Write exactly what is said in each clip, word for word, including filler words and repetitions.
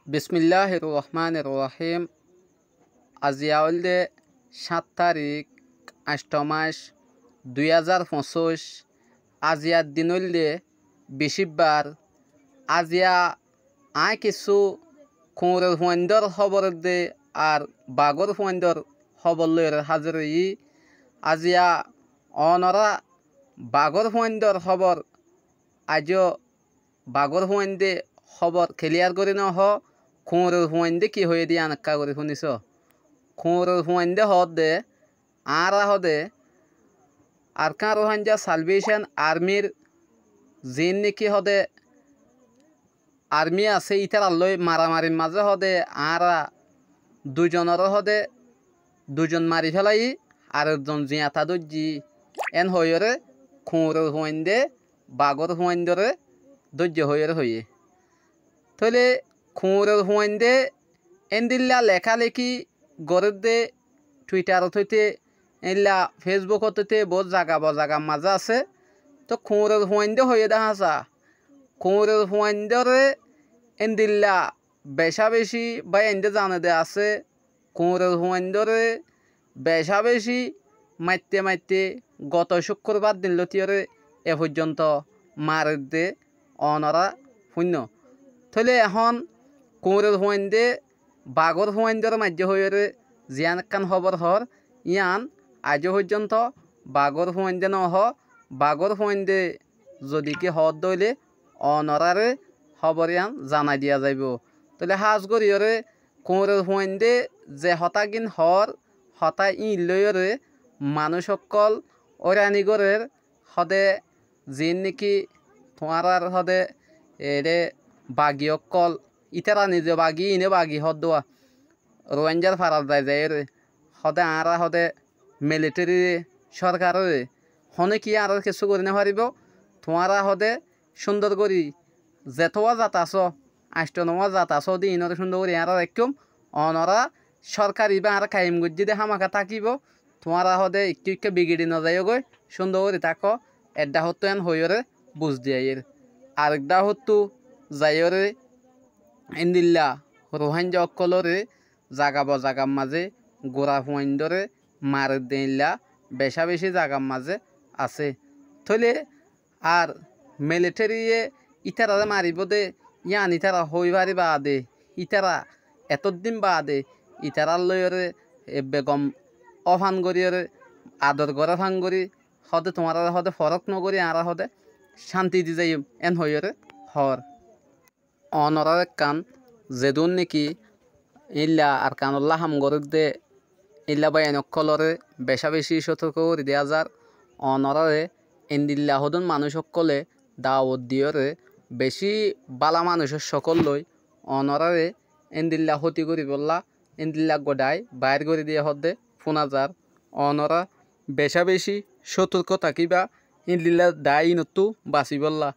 Bismilláhir rohmánir rohím. Aziya óilde háñt tarík, añcto mac, dui házar foñsíc. Aziyar din óilde bicíbbar. Aziya aññí kissú kuñror fuaindór hóbor edde ar bagór fuaindór hóbor loiyóre házir óiyi. Aziya onorá bagór fuaindór hóbor aijjó bagór fuainde hóbor kelíyar gorí nohoó, kuñror fuainde ki hoiyé dé yían ekká gorí fúniso. Kuñror fuainde hoódde, añára hoóde Arkán Ruháingga Salvécon Armír ziín néki hoóde armí asé, ítarallói maramarir mazé hoóde añára duizonoré hoóde duizon mari félaiyí, ar ekzon ziañta dóijji, én hoiyóre kuñror fuainde bagór fuaindóre dóijje hoiyóre hoiyé. Tóile kuñror fuainde éndilla lekáleki gorédde Thuitharot óite, éilla Fésbukot óite boóut zaga bozagar mazé asé. Tóu kuñror fuainde hoiyé dé hañsa. Kuñror fuaindóre éndilla becá-becí báiyaindé zane de asé, kuñror fuaindóre becá-becí maitte-maitte goto cúkkurbár din lótiyóre e foijjonto maredde onorá fúinno. Tóile ehón kuñror fuainde bagór fuaindóre maijjé hoiyóre ziyán ekkán hóbor hoór, yían aijjó foijjonto bagór fuainde nohoó, bagór fuainde zodi ki hoódde óile onoráre hóbor yían zanai diya zaibou. Tóile hás goríyoré kuñror fuainde ze hotágin hoór, hotá íin lóiyoré manúic ókkol óirani gorér, hoóde ziín néki tuáñrár hoóde eçé bagi ókkol, ítara nize bagi, íine bagi hoódde wá. Ruáingar farat zai zaiyóre hoóde añára hoóde milithériré, córkaróre honé ki añáráre kessú gorí nofaríbou. Tuáñra hoóde cúndor gorí zetówa zat asó, añcto nowá zat asó dé iínoré cúndor gorí añára raikkúm. Onorá córkar ibá añára kaiyem goijjí dé hámaka tákibou. Tuáñra hoóde ikká ikká bigiçi nozaiyógoi, cúndor gorí táko. Ek dháhottú én hoiyóre buz diyaiyér. Arek dháhottú zaiyóre éndilla Ruháingga ókkolóre zaga bozagar mazé gura fuaindóre maredde eilla becá-becí zagar mazé asé. Tóile ar milithériré ítararé maribóu dé yían ítara hoói fari baade, ítara etóddin baade itarár lóiyoré ebbe gom ófan goríyoré ador goré fán gorí hoóde tuáñráre hoóde forók nogorí añára hoóde cánti di zaiyum, én hoiyóre hoór. Onorár ekkán zedún néki éilla Arkanollá ham gorédde éilla báiyain ókkolóre becá-becí cótorko gorí diya zar. Onoráre endilla hodún manúic ókkolé dawot diyóre becí bála manúicor cokól loi onoráre éndilla hóti goríbollá éndilla godhai baáir gorí diya hoódde fúna zar. Onorá becá-becí cótorko takíba éndilla dháa íinottú basibólla.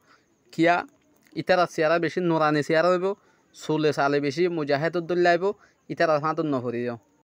Kiyá ítarar siyára bicí nurani siyára óibou, sule sale bicí mujahédor dóilla aibóu, ítarar fáñdot noforíyo.